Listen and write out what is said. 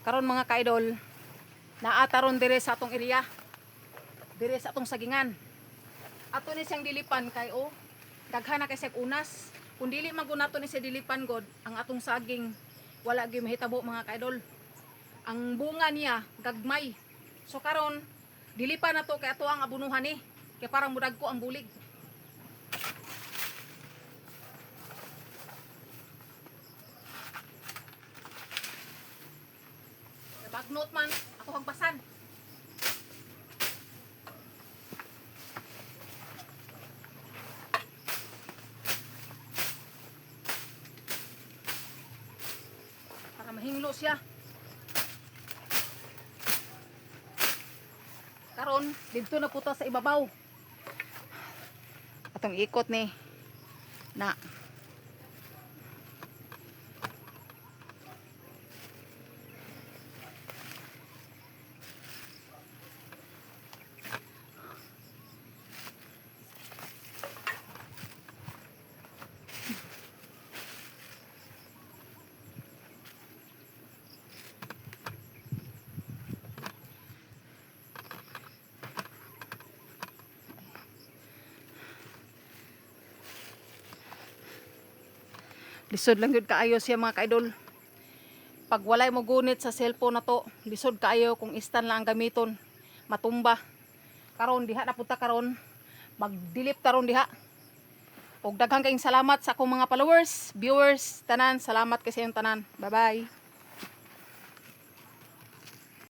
Karon, mga ka-idol, naa ta ron dire sa atong area. Dire sa atong sagingan. Ato ni siyang dilipan kay, oh, daghan na kay siyag unas. Kung dili man gud nato ni siya dilipan god, ang atong saging wala gyud mahitabo, mga ka-idol. Ang bunga niya gagmay. So karon dilipan na to kay ato ang abunuhan ni. Kay parang mudag ko ang bulig. Bagnot man ako hagbasan. Para mahinglo siya. Karon, didto na puta sa ibabaw. Atong ikot ni na. Lisod lang yun kaayo siya, mga kaidol. Pag walay mo gunit sa cellphone na to, lisod kaayo kung istan lang ang gamiton. Matumba. Karon diha na punta karon. Magdilip taron diha. Og daghang kayong salamat sa akong mga followers, viewers, tanan. Salamat kasi yung tanan. Bye-bye.